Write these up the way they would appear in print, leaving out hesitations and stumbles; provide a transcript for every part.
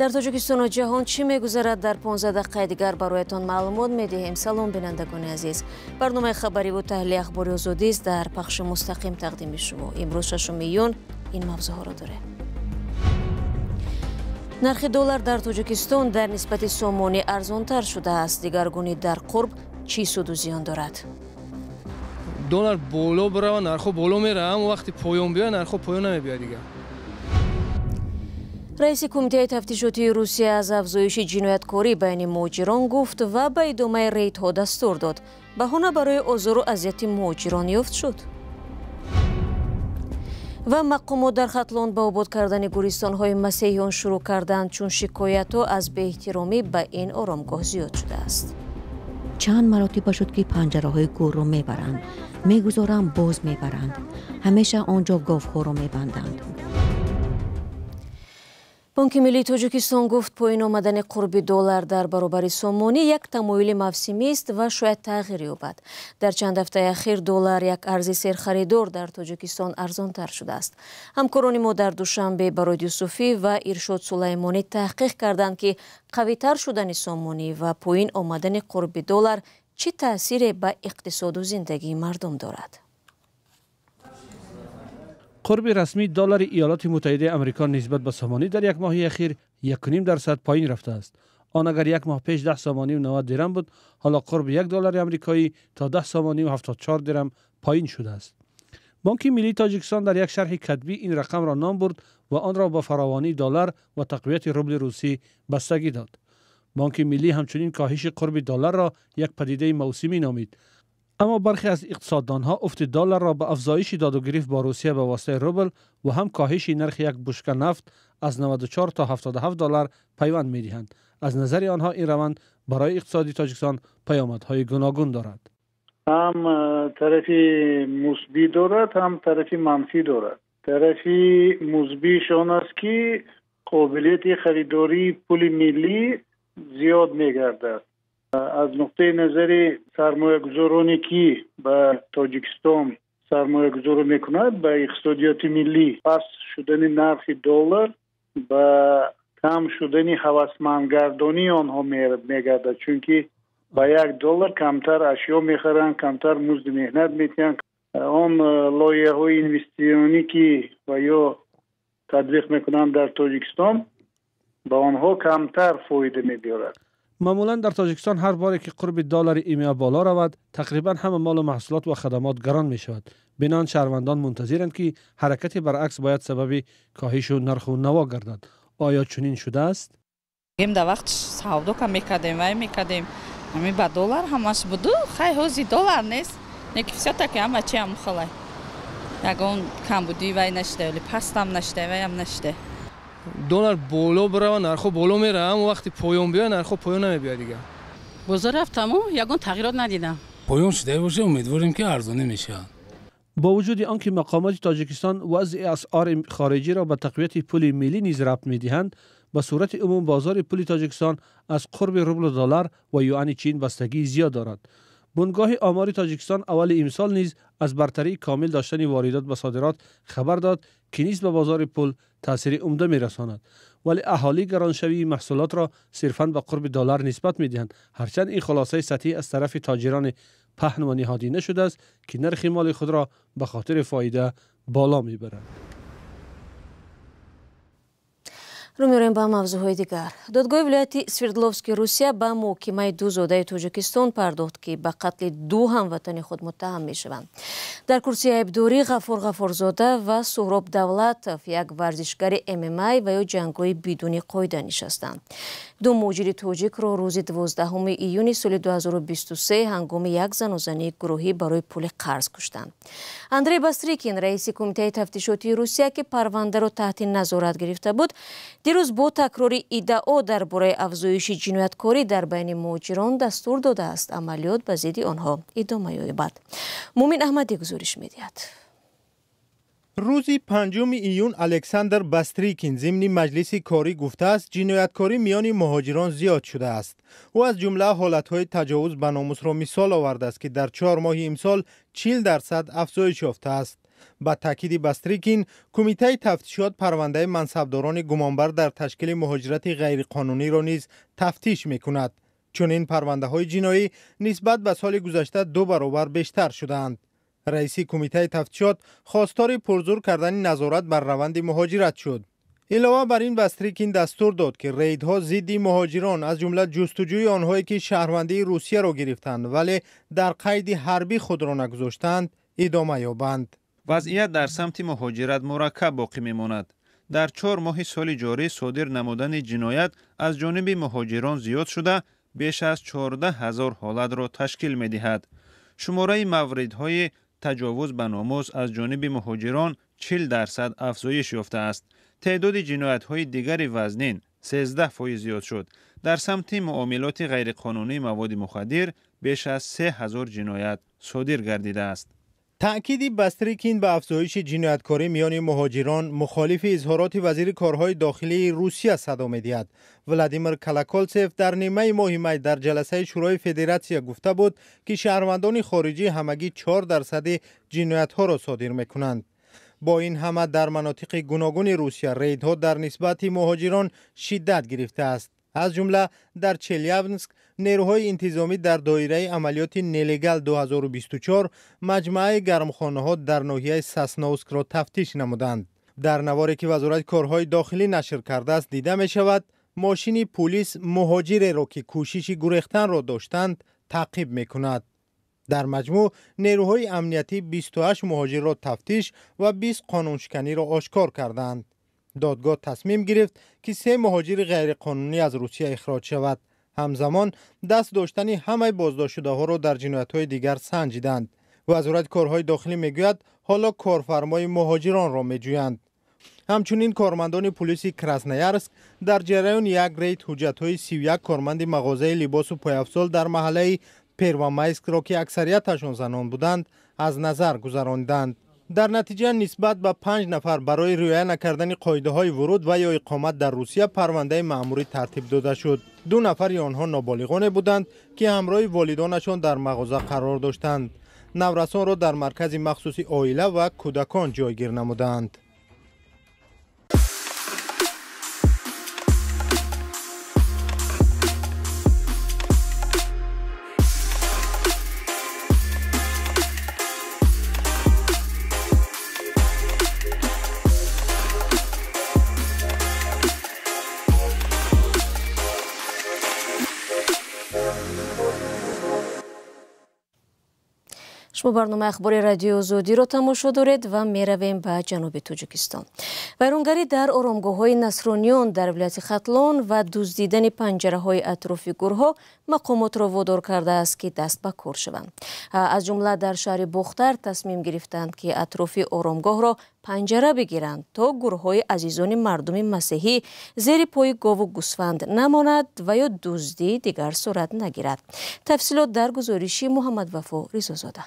Дар Тоҷикистону ҷаҳон чӣ мегузарад, дар 15 дақиқаи дигар бароятон маълумот медиҳем. Салом, бинандагони азиз. Барномаи хабариву таҳлили Ахбори Озодист дар пахши мустақим тақдими шумо. Имрӯз 6 июн ин мавзӯъҳоро дорем. Нархи доллар дар Тоҷикистон дар нисбати сомонӣ арзонтар шудааст. Дигаргунӣ дар қурб чӣ суду зиён дорад? Доллар боло бирава, нархҳо боло мерава, аммо вақти поён биёяд, нархҳо поён намебиёяд дигар. Раиси Кумитаи тафтишотии Русия аз афзоиши ҷинояткорӣ байни муҳоҷирон гуфт ва ба идомаи рейдҳо дастур дод. Баҳона барои озору азияти муҳоҷирон ёфт шуд. Ва мақомот дар Хатлон ба обод кардани гӯристонҳои масеҳиён шурӯъ карданд, чун шикоятҳо аз беэҳтиромӣ ба ин оромгоҳ зиёд шудааст. Чанд маротиба шуд, ки панҷараҳои гӯрро мебаранд, мегузорам, боз мебаранд. Ҳамеша он ҷо говҳоро мебанданд. Бонки миллии Тоҷикистон гуфт, поён омадани қурби доллар дар баробари сомонӣ як тамоюли мавсимист ва шояд тағйир ёбад. Дар чанд ҳафтаи ахир доллар, як арзи серхаридор, дар Тоҷикистон арзонтар шудааст. Ҳамкорони мо дар Душанбе Барод Юсуфӣ ва Иршод Сулаймонӣ таҳқиқ карданд, ки қавитар шудани сомонӣ ва поён омадани қурби доллар чӣ таъсире ба иқтисоду зиндагии мардум дорад. Қурби расмии доллари Иёлоти Муттаҳидаи Амрико нисбат ба сомонӣ дар як моҳи ахир 1,5% поин рафтааст. Он агар як моҳ пеш 10 сомонию 90 дирам буд, ҳоло қурби як доллари амрикоӣ то 10 сомонию 74 дирам поин шудааст. Бонки миллии Тоҷикистон дар як шарҳи катбӣ ин рақамро ном бурд ва онро ба фаровонии доллар ва тақвияти рубли русӣ бастагӣ дод. Бонки миллӣ ҳамчунин коҳиши қурби долларро як падидаи мавсимӣ номид. Аммо бархе аз иқтисоддонҳо уфти долларро ба афзоиши додугирифт бо Русия ба воситаи рубл ва ҳам коҳиши нархи як бушка нафт аз 94 то 77 доллар пайванд медиҳанд. Аз назари онҳо ин раванд барои иқтисоди Тоҷикистон паёмадҳои гуногун дорад. Ҳам тарафи мусбӣ дорад, ҳам тарафи манфӣ дорад. Тарафи мусбиаш он аст, ки қобилияти харидории пули миллӣ зиёд мегардад. Аз нуқтаи назари сармоягузороне, ки ба Тоҷикистон сармоягузорӣ мекунад, ба иқтисодиёти миллӣ, паст шудани нархи доллар ба кам шудани ҳавасмандгардонии онҳо мегардад, чунки ба 1 доллар камтар ашё мехаранд, камтар музди меҳнат медиҳанд. Он лоиҳаҳои инвеститсионӣ, ки ва ё татбиқ мекунанд дар Тоҷикистон, ба онҳо камтар фоида мебиёрад. Маъмулан дар Тоҷикистон ҳар боре ки қурби доллари ИМА боло равад, тақрибан ҳама молу маҳсулот ва хадамот гарон мешавад. Бинон шаҳрвандон мунтазиранд, ки ҳаракати баръакс бояд сабаби коҳишу нарху наво гардад. Оё чунин шудааст? Дар вақт савдо ка мекардем, вай мекардем, ҳами ба доллар ҳамаш буду. Хай, ҳози доллар нест, неки всё-таки ҳама чи ҳам халай, ягон камбудӣ вай нашуда, вале пастам нашуда, вайам нашуда. Доллар боло бирава, нархҳо боло мерава, аммо вақти поён биёяд, нархҳо поён намебиёяд дигар. Бозор рафтаму ягон тағйирот надидам. Поён шуда боша, умедворем, ки арзонӣ мешавад. Бо вуҷуди он ки мақомоти Тоҷикистон вазъи асъори хориҷиро ба тақвияти пули миллӣ низ рабт медиҳанд, ба сурати умум бозори пули Тоҷикистон аз қурби рублу доллар ва юани Чин бастагии зиёд дорад. Бунгоҳи омори Тоҷикистон аввали имсол низ аз бартарии комил доштани воридот ба содирот хабар дод, ки низ ба бозори пул таъсири умда мерасонад. Вале аҳолӣ гароншавии маҳсулотро сирфан ба қурби доллар нисбат медиҳанд, ҳарчанд ин хулосаи сатҳӣ аз тарафи тоҷирони паҳн ва ниҳодина шудааст, ки нархи моли худро ба хотири фоида боло мебаранд. Рӯ меорем ба мавзӯъҳои дигар. Додгоҳи вилояти Свердловски Русия ба муҳокимаи ду зодаи Тоҷикистон пардохт, ки ба қатли ду ҳамватани худ муттаҳам мешаванд. Дар курсии айбдорӣ Ғафур Ғафурзода ва Суҳроб Давлатов, як варзишгари ММА ва ё ҷангҳои бидуни қоида, нишастанд. Ду муҳоҷири тоҷикро рӯзи 12 июни соли 2023 ҳангоми як занозании гурӯҳӣ барои пули қарз куштанд. Андрей Бастрикин, раиси Кумитаи тафтишотии Русия, ки парвандаро таҳти назорат гирифта буд, дирӯз бо такрори иддао дар бораи афзоиши ҷинояткорӣ дар байни муҳоҷирон дастур додааст, амалиёт ба зидди онҳо идома ёбад. Мумин Аҳмадӣ гузориш медиҳад. Рӯзи 5 июн Александр Бастрикин зимни маҷлиси корӣ гуфтааст, ҷинояткорӣ миёни муҳоҷирон зиёд шудааст. Ӯ аз ҷумла ҳолатҳои таҷовуз ба номусро мисол овардааст, ки дар 4 моҳи имсол 40% афзоиш ёфтааст. Ба таъкиди Бастрикин, кумитаи тафтишот парвандаи мансабдорони гумонбар дар ташкили муҳоҷирати ғайриқонуниро низ тафтиш мекунад. Чунин парвандаҳои ҷиноӣ нисбат ба соли гузашта 2 баробар бештар шудаанд. Раиси кумитаи тафтишот хостори пурзур кардани назорат бар раванди муҳоҷират шуд. Илова бар ин, Бастрикин дастур дод, ки рейдҳо зидди муҳоҷирон, аз ҷумла ҷустуҷӯи онҳое, ки шаҳрвандии Русияро гирифтанд, вале дар қайди ҳарбӣ худро нагузоштанд, идома ёбанд. Вазъият дар самти муҳоҷират мураккаб боқӣ мемонад. Дар 4 моҳи соли ҷорӣ содир намудани ҷиноят аз ҷониби муҳоҷирон зиёд шуда, беш аз 14 ҳазор ҳолатро ташкил медиҳад. Шумораи мавридҳои таҷовуз ба номус аз ҷониби муҳоҷирон 40% афзоиш ёфтааст. Теъдоди ҷиноятҳои дигари вазнин 13% зиёд шуд. Дар самти муомилоти ғайриқонунии маводи мухаддир беш аз 3000 ҷиноят содир гардидааст. Таъкиди Бастрикин ба афзоиши ҷинояткорӣ миёни муҳоҷирон мухолифи изҳороти вазири корҳои дохилии Русия садо медиҳад. Владимир Колоколцев дар нимаи моҳи май дар ҷаласаи Шӯрои Федератсия гуфта буд, ки шаҳрвандони хориҷӣ ҳамагӣ 4% ҷиноятҳоро содир мекунанд. Бо ин ҳама дар манотиқи гуногуни Русия рейдҳо дар нисбати муҳоҷирон шиддат гирифтааст. Аз ҷумла дар Челябинск нерӯҳои интизомӣ дар доираи амалиёти Нелегал 2024 маҷмӯаи гармхонаҳо дар ноҳияи Сосновскро тафтиш намуданд. Дар наворе, ки Вазорати корҳои дохилӣ нашр кардааст, дида мешавад мошини пулис муҳоҷиреро, ки кӯшиши гурехтанро доштанд, таъқиб мекунад. Дар маҷмӯъ нерӯҳои амниятӣ 28 муҳоҷирро тафтиш ва 20 қонуншиканиро ошкор карданд. Додгоҳ тасмим гирифт, ки 3 муҳоҷири ғайриқонунӣ аз Русия ихроҷ шавад. Ҳамзамон даст доштани ҳамаи боздоштшудаҳоро дар ҷиноятҳои дигар санҷиданд. Вазорати корҳои дохилӣ мегӯяд, ҳоло корфармои муҳоҷиронро меҷӯянд. Ҳамчунин кормандони пулиси Красноярск дар ҷараёни як рейд ҳуҷҷатҳои 31 корманди мағозаи либосу пойафзол дар маҳаллаи Первомайскро, ки аксарияташон занон буданд, аз назар гузаронданд. Дар натиҷа нисбат ба 5 нафар барои риоя накардани қоидаҳои вуруд ва ё иқомат дар Русия парвандаи маъмурӣ тартиб дода шуд. 2 нафари онҳо ноболиғоне буданд, ки ҳамроҳи волидонашон дар мағоза қарор доштанд. Наврасонро дар маркази махсуси оила ва кӯдакон ҷойгир намуданд. Шумо барномаи ахбори радиои Озодиро тамошо доред ва меравем ба ҷануби Тоҷикистон. Вайронгарӣ дар оромгоҳҳои насрониён дар вилояти Хатлон ва дуздидани панҷараҳои атрофи гурҳо мақомотро водор кардааст, ки даст ба кор шаванд. Аз ҷумла дар шаҳри Бохтар тасмим гирифтанд, ки атрофи оромгоҳро панҷара бигиранд, то гурҳои азизони мардуми масеҳӣ зери пои гову гӯсфанд намонад ва ё дуздии дигар сурат нагирад. Тафсилот дар гузориши Муҳаммадвафо Ризозода.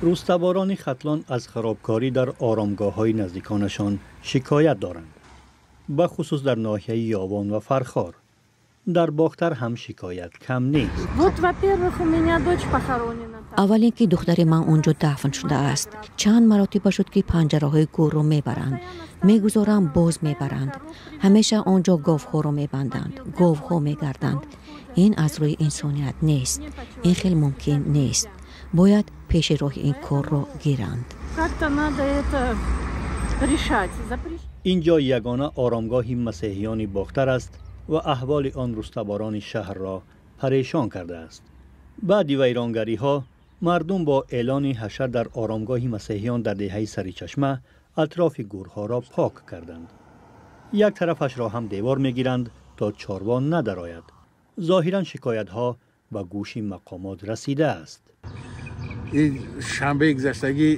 Рӯстаборони Хатлон аз харобкорӣ дар оромгоҳҳои наздиконашон шикоят доранд, бахусус дар ноҳияи Ёвон ва Фархор. Дар Бохтар ҳам шикоят кам нест. Аввал ин ки духтари ман он ҷо дафн шудааст. Чанд маротиба шуд, ки панҷараҳои гурро мебаранд, мегузорам, боз мебаранд. Ҳамеша он ҷо говҳоро мебанданд, говҳо мегарданд. Ин аз рӯи инсоният нест, ин хел мумкин нест. Бояд пеши роҳи ин корро гиранд. Ин ҷо ягона оромгоҳи масеҳиёни Бохтар аст ва аҳволи он рӯстаборони шаҳрро парешон кардааст. Баъди вайронгариҳо мардум бо эълони ҳашар дар оромгоҳи масеҳиён дар деҳаи Саричашма атрофи гурҳоро пок карданд. Як тарафашро ҳам девор мегиранд, то чорво надарояд. Зоҳиран шикоятҳо ба гӯши мақомот расидааст. Ин шанбеи гузаштагӣ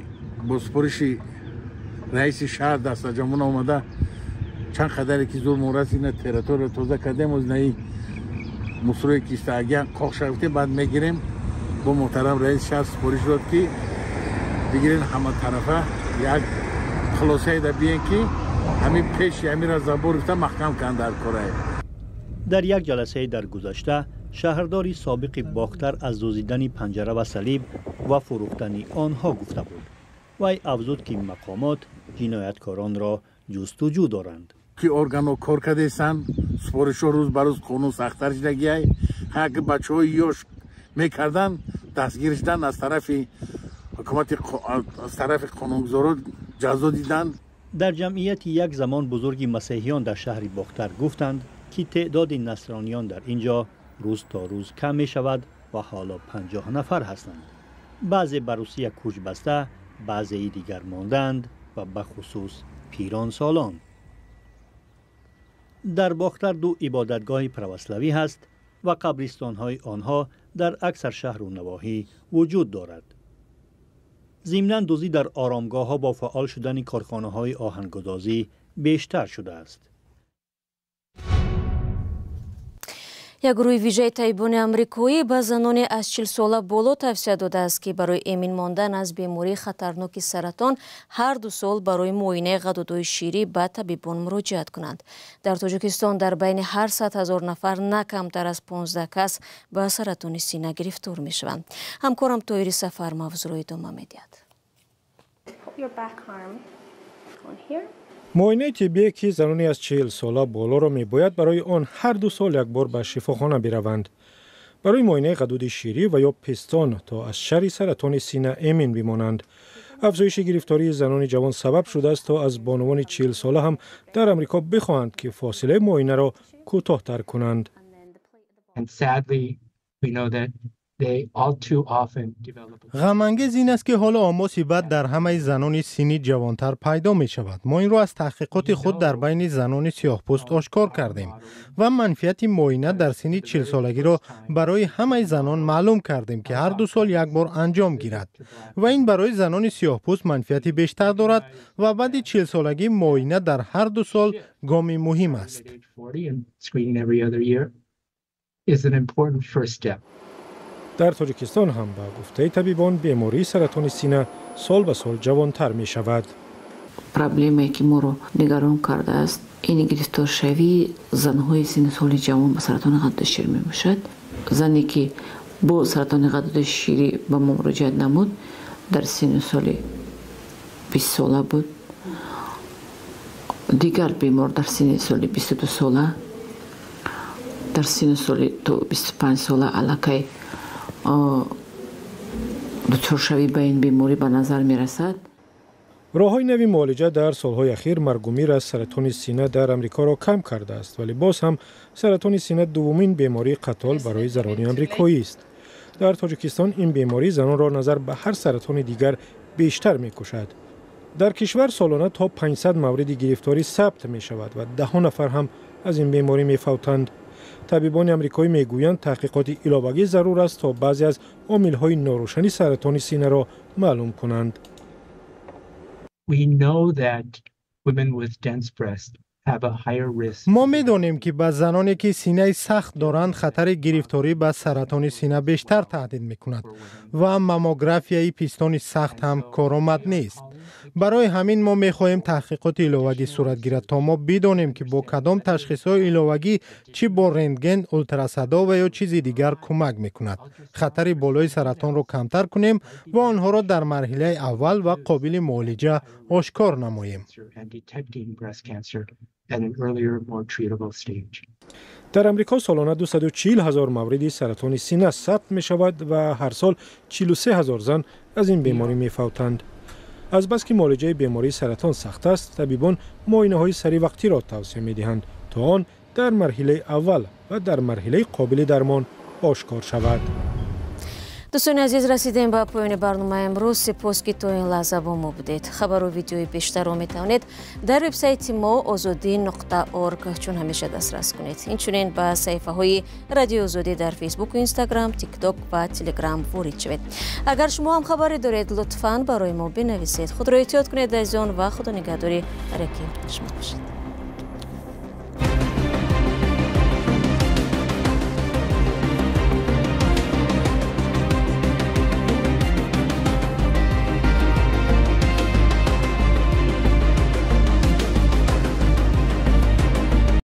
бо супориши раиси шаҳр дастаҷамон омада чанд қадаре ки зур морас ина территория тоза кардем, ознаи мусрое ки истаагиян қоқ шавтем, баъд мегирем. Бо муҳтарам раиси шаҳр супориш дод, ки бигирен ҳама тарафа як хулосае да биен, ки ҳамин пеши ҳамира забор гуфта маҳкам канд дар корае. Дар як ҷаласаи дар гузашта шаҳрдори собиқи Бохтар аз дуздидани панҷара ва салиб ва фурӯхтани онҳо гуфта буд. Вай афзуд, ки мақомот ҷинояткоронро ҷустуҷӯ доранд. Ки органҳо кор кардесанд, супоришҳо рӯз ба рӯз қонун сахттар шидагиай. Ҳар бачаҳои ёш мекарданд, дастгир шуданд, аз тарафи ҳукумати, аз тарафи қонунгузоро ҷазо диданд. Дар ҷамъияти як замон бузурги масеҳиён дар шаҳри Бохтар гуфтанд, ки теъдоди насрониён дар ин ҷо рӯз то рӯз кам мешавад ва ҳоло 50 нафар ҳастанд. Баъзе ба Русия кӯч баста, баъзеи дигар мондаанд ва бахусус пиронсолон. Дар Бохтар ду ибодатгоҳи православӣ ҳаст ва қабристонҳои онҳо дар аксар шаҳру навоҳӣ вуҷуд дорад. Зимнан, дуздӣ дар оромгоҳҳо бо фаъол шудани корхонаҳои оҳангудозӣ бештар шудааст. Як гурӯҳи вижаи табибони амрикоӣ ба занони аз 40 сола боло тавсия додааст, ки барои эмин мондан аз бемории хатарноки саратон ҳар 2 сол барои муоинаи ғадудҳои ширӣ ба табибон муроҷиат кунанд. Дар Тоҷикистон дар байни ҳар 100 000 нафар на камтар аз 15 кас ба саратони сина гирифтор мешаванд. Ҳамкорам Тоҳири Сафар мавзӯъро идома медиҳад. Муоинаи тиббие, ки занони аз 40 сола болоро мебояд барои он ҳар 2 сол як бор ба шифохона бираванд, барои муоинаи ғадуди ширӣ ва ё пистон, то аз шарри саратони сина эмин бимонанд. Афзоиши гирифтории занони ҷавон сабаб шудааст, то аз бонувони 40 сола ҳам дар Амрико бихоҳанд, ки фосилаи муоинаро кӯтоҳтар кунанд. Ғамангез ин аст, ки ҳоло омоси бад дар ҳамаи занони синни ҷавонтар пайдо мешавад. Мо инро аз таҳқиқоти худ дар байни занони сиёҳпӯст ошкор кардем ва манфиати муоина дар синни 40-солагиро барои ҳамаи занон маълум кардем, ки ҳар 2 сол як бор анҷом гирад, ва ин барои занони сиёҳпӯст манфиати бештар дорад ва баъди 40-солагӣ муоина дар ҳар 2 сол гоми муҳим аст. Дар Тоҷикистон ҳам, ба гуфтаи табибон, бемории саратони сина сол ба сол ҷавонтар мешавад. Проблемае, ки моро нигарон кардааст, ин гирифторшавии занҳои синну соли ҷавон ба саратони ғадуди шир мебошад. Зане, ки бо саратони ғадуди ширӣ ба мо муроҷиат намуд, дар синну соли 20 сола буд. Дигар бемор дар синни соли 22 сола, дар синну соли то 25 сола аллакай дучоршавӣ ба ин беморӣ ба назар мерасад. Роҳҳои нави муолиҷа дар солҳои ахир маргумир аз саратони сина дар Амрикоро кам кардааст, вале боз ҳам саратони сина дуввумин бемории қатол барои занони амрикоист. Дар Тоҷикистон ин беморӣ занонро назар ба ҳар саратони дигар бештар мекушад. Дар кишвар солона то 500 мавриди гирифторӣ сабт мешавад ва даҳо нафар ҳам аз ин беморӣ мефавтанд. Табибони амрикоӣ мегӯянд, таҳқиқоти иловагӣ зарур аст, то баъзе аз омилҳои норӯшани саратони синаро маълум кунанд. Мо медонем, ки ба заноне, ки синаи сахт доранд, хатари гирифторӣ ба саратони сина бештар таҳдид мекунад ва маммографияи пистони сахт ҳам коромад нест. Барои ҳамин мо мехоҳем таҳқиқоти иловагӣ сурат гирад, то мо бидонем, ки бо кадом ташхисҳои иловагӣ, чӣ бо рентген, ултрасадо ва ё чизи дигар, кӯмак мекунад хатари болои саратонро камтар кунем ва онҳоро дар марҳилаи аввал ва қобили муолиҷа ошкор намоем. Дар Амрико солона 240 ҳазор мавриди саратони сина сабт мешавад ва ҳар сол 43 ҳазор зан аз ин беморӣ мефавтанд. Азбаски муолиҷаи бемории саратон сахт аст, табибон муоинаҳои саривақтиро тавсия медиҳанд, то он дар марҳилаи аввал ва дар марҳилаи қобили дармон ошкор шавад. Дӯстони азиз, расидем ба поёни барномаи имрӯз. Сипос, ки то ин лаҳза бо мо будед. Хабару видеои бештарро метавонед дар вебсайти мо ozodi.org чун ҳамеша дастрас кунед. Инчунин ба саҳифаҳои Радиои Озодӣ дар Фейсбуку, Инстаграм, Тикток ва Телеграм ворид шавед. Агар шумо ҳам хабаре доред, лутфан барои мо бинависед. Худро эҳтиёт кунед, азизон, ва худо нигаҳдори ҳар яки шумо бошад.